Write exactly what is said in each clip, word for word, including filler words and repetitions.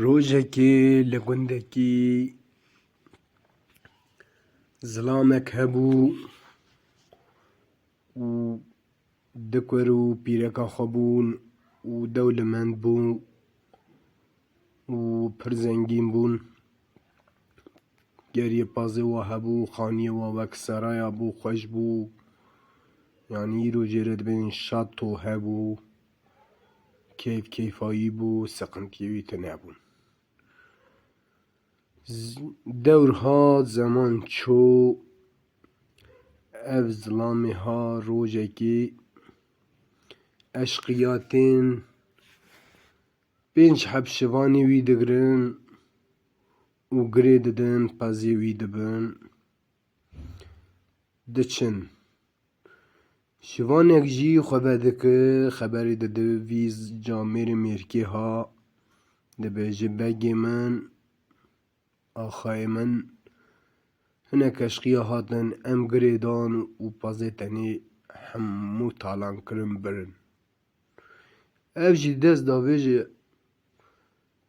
Rojekê li gundekî zilamek hebû û du kur û pîreka xwe bûn û dewlemend bû û pir zengîn bûn. Geriyê pazê wa hebû, xaniyê wa wek seraya bû, xweş bû. Yanî îro jê re dibên şato hebû, keyf keyfayî bû, siqintiyê wî tune bûn. Z-, dewr hat, zeman çû, ev zilamê ha rojekê eşqiya tên pênc heb şivanê wî digirin û girê didin, pezê wî dibin, diçin. Şivanek jî xwe vedike, xeberê dide vî camêrê mêrkê ha, dibêje, begê min, axayê min, hinek eşqiya hatin, em girê dan û pezê tenê hemû talan kirin birin. Ev jî dest davêje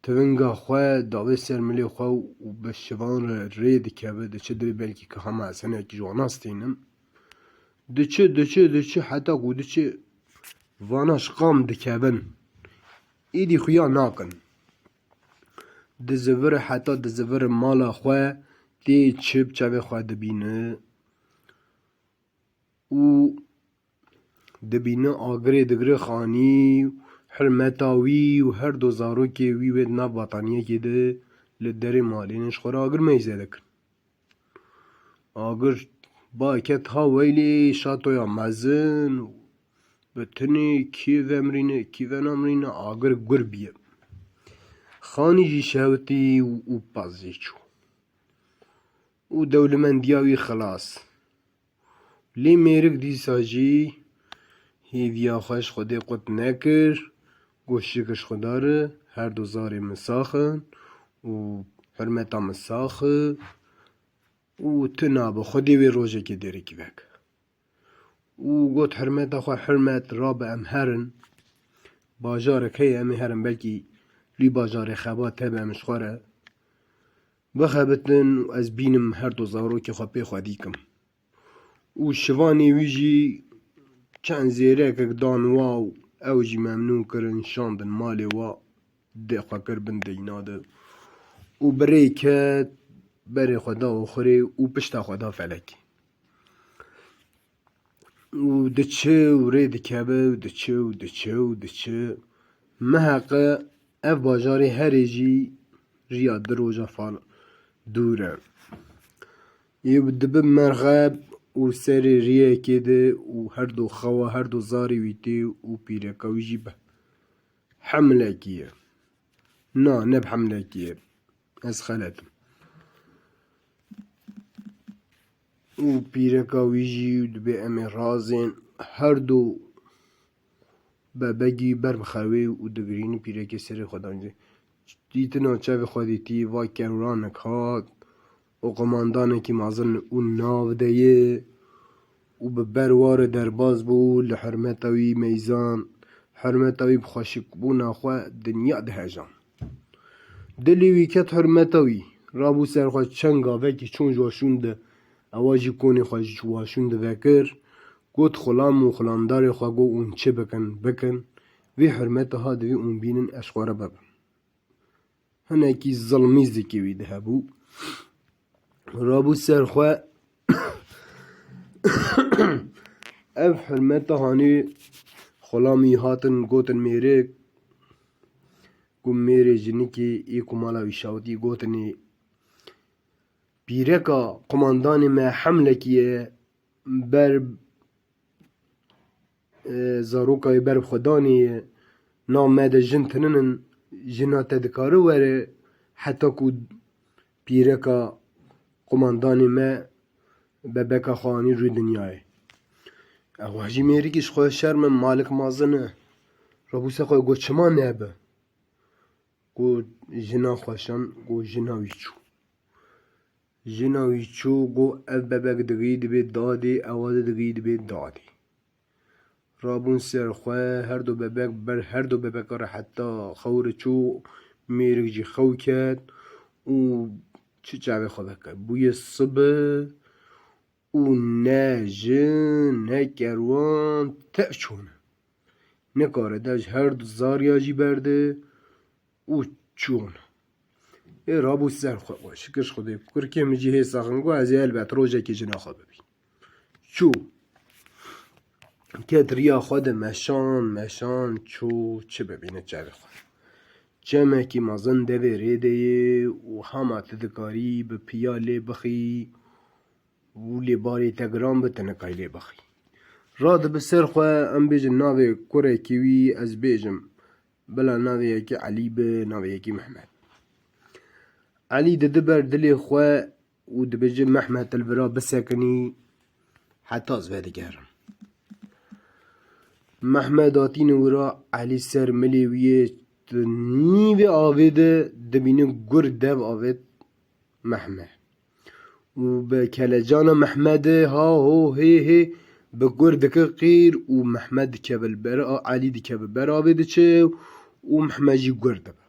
tivinga xwe, davê ser milê xwe û bi şivan re rê dikeve, diçe divê belkî ka hema ez hinekî ji wana stînim. Diçe, diçe, diçe, heta ku diçe vana ji qam dikevin. Êdî xuya nakin. Dizivire heta dizivire mala xwe tê çi bi çavê xwe dibîne. Û dibîne agirê digire xanî, hirmeta wî û her du zarokê wî wê di nav bataniyekê de li derê malê ne ji xwe re agir meyze dikin. Agir ba ket ha weylê şatoya mezin û bi tinê kî vemirîne, kî venamrîne, agir gur bîye. Xanî jî şewitî û, û pez jî çû. Û dewlemendiya wî xilas. Lê mêrik dîsa jî hêviya xwe ji Xwedê qut nekir, got, şikir ji Xweda re, her du zarê min sax in û hurmeta min sax e û tu nabe Xwedê wê rojekê dêrikî veke. Û got, hurmeta xwe hurmet, rabe em herin. Bajarek heye, em ê herin, belkî lî bajarê xebat hebe, em ji xwe re bixebitin û ez bînim her du zarokê xwe pê xwedî kim. Û şivanê wî jî çend zêrekek dan wa û ew jî memnûn kirin, şandin malê wa, dê xwe kir bin deyna de. Û bi rê ket, berê xwe da oxirê û pişta xwe da felekê. Û diçe û rê dikeve û diçe û diçe û diçe. Miheqe ev bajarê herê jî riya du roja fal dûr e. Ê dibe merxeb û serê riyekê de û her du xewa, her du zarê wî tê û pîreka wî jî bi hemlekî ye. Na, ne bi hemlekî ye. Ez xelet im. Û pîreka wî jî dibê em ê razên her du bebegî ber bi xewê û digirînin pîrekê serê xwe danî. Dîtina çavê xwe dîtî, va kewranek hat û qumandanekî mezin û nav de ye û bi ber wa re derbas bû, li hurmeta wî meyzan, hurmeta wî bi xweşikbûna xwe dinya dihejan. Dilê wî ket hurmeta wî, rabû ser xwe çend gavekî çûn ji wa şûn de, ewa jî konê xwe ji wa şûn de vekir, got, xulam û xulamdarê xwe got, hûn çi bikin, bikin, vê hurmeta ha divê hûn bînin, ez ji xwe re bibim. Hinekî zilmî zikê wî de hebû. Rabû ser xwe. Ev hurmeta hanê xulamî hatin gotin mêrik, ku mêrê jinikê ê ku mala wî şawitî gotinê, pîreka qumandanê me hemlekî ye, ber, e, zaroka wê ber bi xwe danê ye, nav me de jin tinin in, jina te dikare were, heta ku pîreka qumandanê me bebeka xwe anî rû dinyayê. Ewa jî mêrikî ji xwe şerm e, malik mezin e. Rabû ser xwe got, çima nebe? Got, jina xweşan, got, jina wî çû. Jina wî çû, got, ev bebek digihî dibê dadê, ewa de digihî dibê dadê. Rabûn ser xwe, her du bebek ber her du bebeka re heta xew re çû, Mêrik jî xew ket û çi çavê xwe veke. Bûye sibe û ne jin, ne kerwan, tev çûne. Nikare dev ji her du zarya jî berde û çûne. Ê rabû ser xwe, xwe şikir ji Xwedê. Kurkê min jî hê saxin, got, ez ê elbet rojekê jina xwe bibînim. Çû. Ket riya xwe de meşan, meşan, çû, çi bibîne çavê xwe. Çemekî mezin devê rê de ye û hema tu dikarî bi piya lê bixî û lê barê te giran bi, tu nikayî lê bixî. Radibe ser xwe, em bêjin navê kurekî wî, ez bêjim, bila navê yekî Elî be, navê yekî Mehmed. Elî dide ber dilê xwe û dibêje, Mehmed, li vira bisekinî, heta ez vedigerim. Mehmed hatîne wira, Elî ser milê wî yê, di nîvê avê de dibîne gur dev avêt Mehmed. Û bi kelecana Mehmedê ha ho hê hê bi gur dike qîr û Mehmed dikeve li ber, Elî dikeve ber avê diçe û Mehmed jî gur dibe.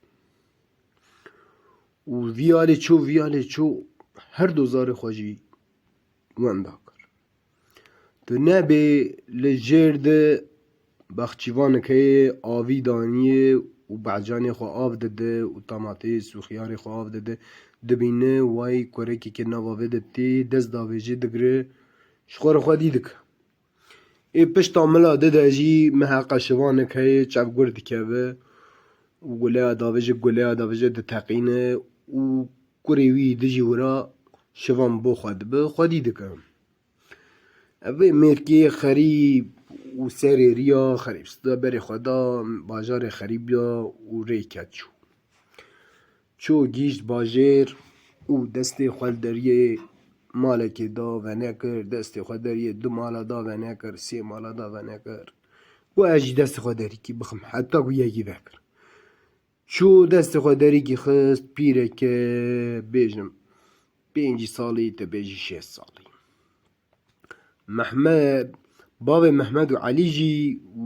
Û vî alê çû, vî alê çû, her du zarê xwe jî wenda kir. Tu nebê li jêr de baxçîvanek heye, avî daniyê û behcanê xwe av dide û tamatês û xiyarê xwe av dide. Dibîne way kurekekê nav avê de tê, dest davêjê digire, ji xwe re xwedî dike. Ê pişta mila dide jî miheqa şivanek heye, çev gur dikeve û guleya davêje, guleya davêje diteqîne û kurê wî dijî wira şivan bo xwe dibe, xwedî dike. Ev ê mêrkê xerîb û serê riya xerîbsida berê xwe da bajarê xerîbiya û rê ket çû. Çû gihîşt bajêr û destê xwe li deriyê malekê da venekir, destê xwe deriyê du mala da venekir, sê mala da venekir. Got, ez jî destê xwe derîkî bixim, heta ku yekî vekir. Çû destê xwe derîkî xist, pîreke, bêjim, pêncî salî, te bêjî şêst salî. Mehmed, bavê Mehmed û Elî jî û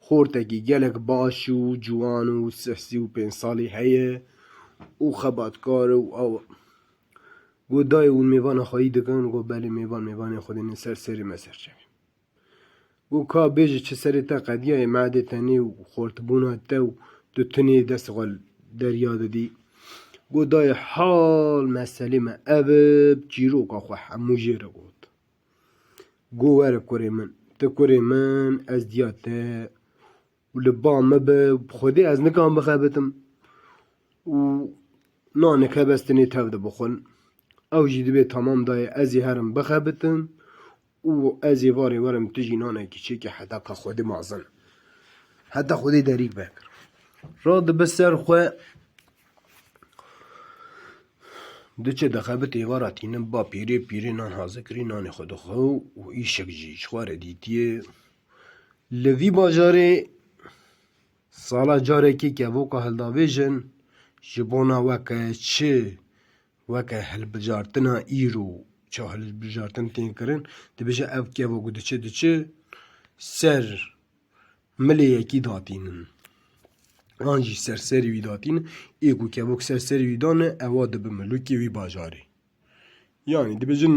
xortekî gelek baş û ciwan û sih sî û pênc salî heye û xebatkar û ew. Got, dayê, hûn mêvana xweyî dikin? Got, belê, mêvan, mêvanê Xwedê ne, ser serê me ser çavê. Got, ka bêje çi serê te qediyayê, meedê tenê û xortibûna te û tu tinê dest xwe li derya didî. Got, dayê, hal meselê me ev e, bi çîroka xwe hemû jê re got. Got, were kurê min, tu kurê min, ez diya te û li ba min be, bi Xwedê ez nikan bixebitim û nanek hebe ez tinê tev de bixwin. Ew jî dibê tamam dayê, ez ê herim bixebitim û ez ê varê werim tu jî nanekî çêkî heta ka Xwedê mazin. Heta Xwedê derîk vekir. Radibe ser xwe, diçe dixebitê êvara tînin ba pîrê, pîrê nan hazir kirî, nanê xwe dixwe û îşek jî ji xwe re dîtiye. Li vî bajarê sala carekê kevoka hildavêjin ji bona weke çi, weke hilbijartina îro, çawa hilbijartin tên kirin, dibêje ev kevok diçe, diçe ser milê yekî datînin. An jî ser serê wî datînin. Ê ku kevok ser serê wî dane, ewa dibe milûkê wî bajarê. Yanî dibêjin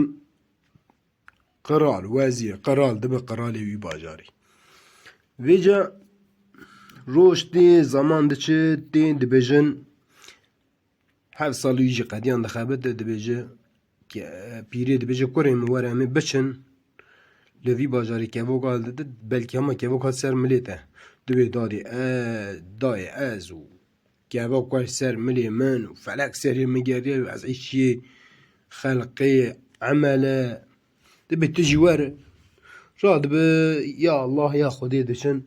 qral, wezîr, qral dibe qralê wî bajarê. Vêca roj tê, zeman diçe, tê dibêjin, heft sal wî jî qediyan dixebite, dibêje, ke-, pîrê dibêje, kurê min, were em ê biçin. Li vî bajarê kevok hildide, belkî hema kevok hat ser milê te. Dibê dadê, e, dayê ez û kevok wer ser milê min û felek serê min geriya û ez îşiyê xelqê emele. Dibê tu jî were. Radibe, ya Allah, ya Xwedê diçin.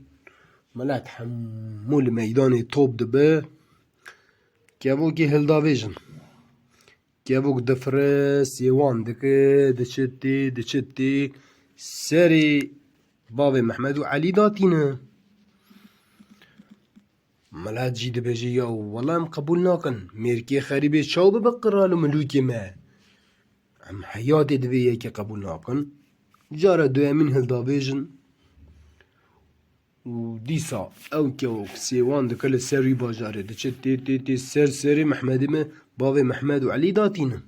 Milet hemû li meydanê top dibe. Kevokê hildavêjin. Kevok difire, sêwan dike, diçitê, diçitê. Serê bavê Mehmed û Elî datîne. Milet jî dibêje, ya wela em qebûl nakin. Mêrkê xerîbê çaw bibe qral û milûkê me? Em heyatê divê yekê qebûl nakin. Cara duyemîn hildavêjin. Û dîsa ew kevok sêwan dike li ser wî bajarê diçe tê, tê, tê ser serê Mehmedê me, bavê Mehmed û Elî datînin.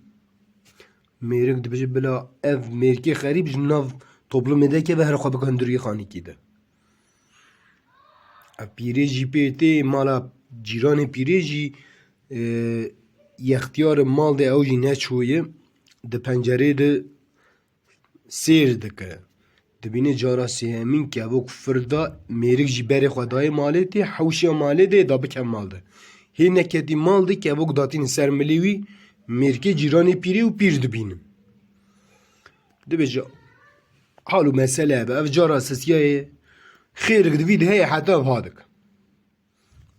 Mêrik dibêje, bila ev mêrikê xerîb ji nav toplumê de keve, here xwe bike hundiriyê xanîkî de. Ev pîrê jî pê tê, mala cîranê pîrê jî, e, yextiyarê mal de ew jî neçûye, di pencerê de sêr dike. Dibîne cara sêyemîn kevok fir da, mêrik jî berê xwe dayê malê tê, hewşiya malê de da bike mal de. Hê neketî mal de kevok datîne ser milê wî, mêrikê cîranê pîrê û pîr dibînin. Dibêje, hal û mesele ev e, ev cara sisiyayê, xêrik di vî de heye heta ev ha dike.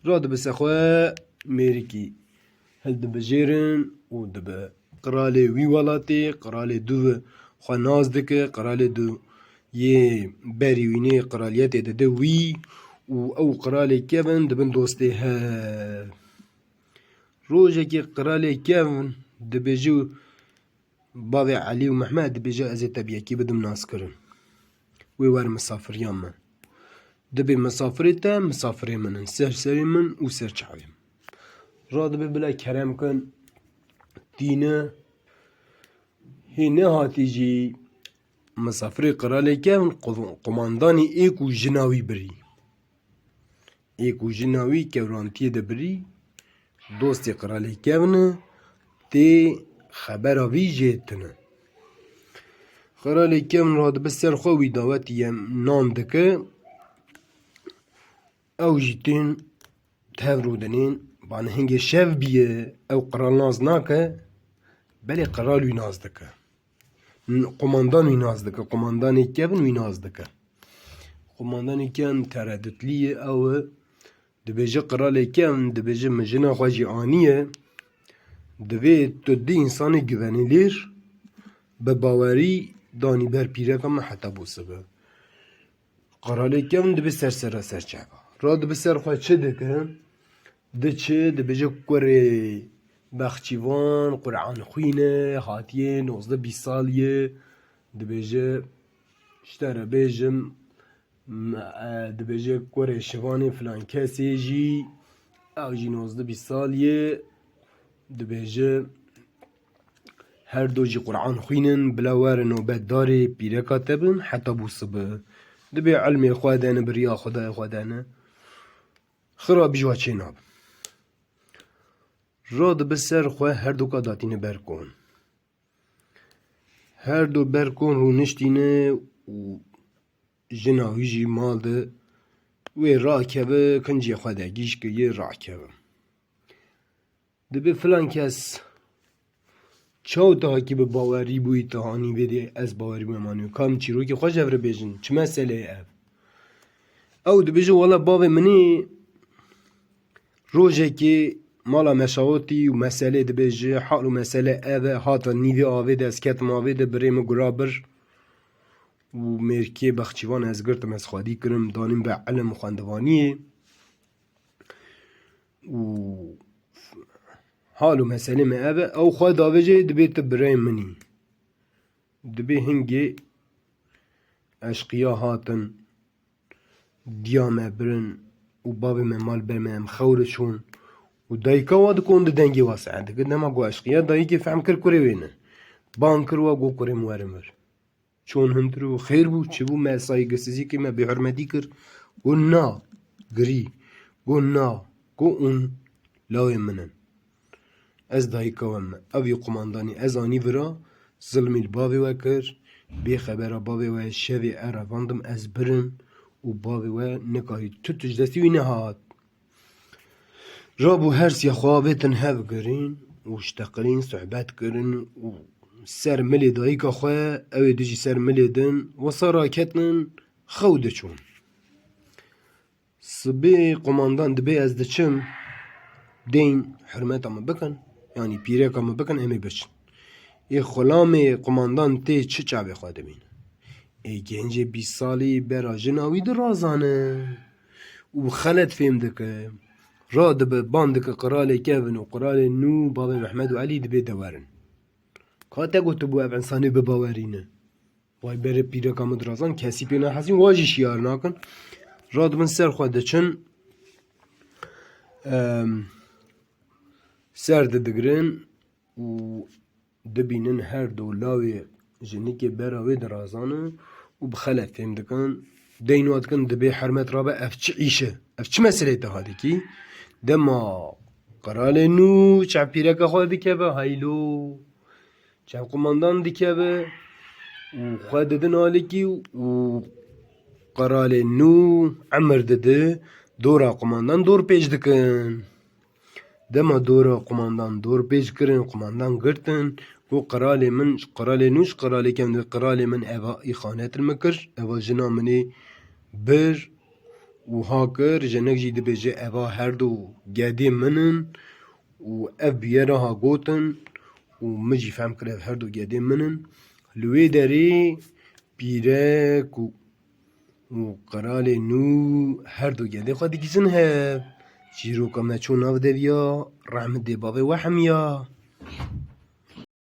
Radibe ser xwe, mêrikî hildibijêrin û dibe qiralê wî welatê, qiralê dû xwe nas dike, qiralê dû yê berî wînê qiraliyetê dide wî û ew qiralê kevin dibin dostê hev. Rojekê qiralê kevin dibêje, bavê Elî û Mehmed dibêje, ez ê te bi yekî bidim naskirin. Wê were misafiriya me. Dibê misafirê te, misafirê min in, ser serê min û ser çavê min. Radibe bila kerem kin, tîne, hê nehatî jî misafirê qiralê kevin qu-, qumandanê êk û jina wî birî. Êk û jina wî kewrantiyê de birî, dostê qiralê kevin e, tê xebera vî jê tune. Qiralê kevin radibe ser xwe, wî dawetî yê nan dike, ew jî tên tev rûdinên, bane hingê şev bîye, ew qiral nas nake, belê qiral wî nas dike. N-, qumandan wî nas dike, qumandanê kevin wî nas dike. Qumandanê kevin tereddutlî ye, ew e, dibêje qiralê kevin, dibêje, min jina xwe jî aniye, divê tu du însanê güvenilir bi bawerî danî ber pîreka min heta bo sibe. Qiralê kevin dibe ser sera ser çava. Radibe ser xwe çi dike? Diçe, dibêje, kurê bexçîvan, Quran xwîne, hatiye nozdeh bîst salî ye. Dibêje, ji te re bêjim, m-, e, dibêje, kurê şivanê filan kesê jî, ew jî nozdeh bîst salî ye. Dibêje, her du jî Quran xwînin, bila werin nobetdarê pîreka te bin, heta bo sibe. Dibê ilmê xwe dene, bi riya Xwedayê xwe dene. Xirabî ji wa çê nabe. Radibe ser xwe, her duka datîne ber kon. Her du ber kon rûniştîne û jina wî jî mal de wê rakeve, kincê xwe de gîş kiriye, rakeve. Dibê filan kes, çaw tu hakî bi bawerî bûyî, tu hanî vê dê ez bawerî bûme, manî ka min çîrokê xwe ji hev re bêjin, çi meseleyê ev? Ew dibêje, wela bavê min ê rojekê mala me şawitî û meselê dibêje, hal û mesele ev e, hatin nîvê avê de, ez ketim avê de, birê min gura bir û mêrkê bexçîvan ez girtim, ez xwedî kirim, danîm be ilim xwendivaniyê. Û hal û meselê me ev e, ew xwe davêje, dibê tu birayê min î. Dibê hingê eşqiya hatin, diya me birin û bavê me mal ber me em xew re çûn û dayika wa dikon di dengê wa seh dike. Dema ku eşqiya dayikê fehm kir kurê wê ne. Bang kir wa, got, kurê min werin vir. Çûn hundir û xêr bû, çi bû, me saygısızî kir, me bêhurmetî kir. Got na, girî. Got na, got hûn lawê min in. Ez dayika we me. Ev yê qumandanî ez anî vira, zilmî li bavê we kir. Bê xebera bavê we şevê e revandim ez birim û bavê we nikarî tu tişt destî wî nehat. Rabû her siya xwe avêtin hev kirin û şteqilîn, sohbet kirin û ser milê dayika xwe, ew ê dijî ser milê din, wisa raketin xew diçûn. Sibê qumandan dibê ez diçim, deyn hurmeta min bikin, yanî pîreka min bikin, em ê biçin. Ê xulamê qumandan tê çi çavê xwe dibîne? Ê gencê bîst salî bera jina wî dirazane û xelet fêm dike. Radibe, ban dike qiralê kevin û qiralê nû, bavê Mehmed û Elî dibê de werin. Ka te gotibû ev însanê bi bawerî ne? Vay berê pîreka min dirazan, kesî pê nahesîn, wa jî şiyar nakin. Radibin ser xwe diçin, em, ser didigirin û dibînin her du lawê jinikê bera wê dirazane û bi xelet fêm dikin. Deyn wa dikin, dibê hermet rabe, ev çi îş e? Ev çi meseleyê te hadikî? Dema qiralê nû çev pîreka xwe dikeve, haylo. Çev qumandan dikeve û xwe didin alikî û qiralê nû emir didi, dora qumandan dor pêç dikin. Dema dora qumandan dor pêç kirin, qumandan girtin, got, "Qiralê min, qiralê nû ji qiralê kevn, qiralê min eva îxanet li min kir, eva jina min ê bir û ha kir, jinik jî dibêje, eva her du gedê min in û ev bûyera ha gotin û min jî fehm kir ev her du gedê min in." Li wê derê pîrek û û qiralê nû her du gedê xwe digihîzin hev. Çîroka me çû nav deviya, rehmet dê bavê we hemiya.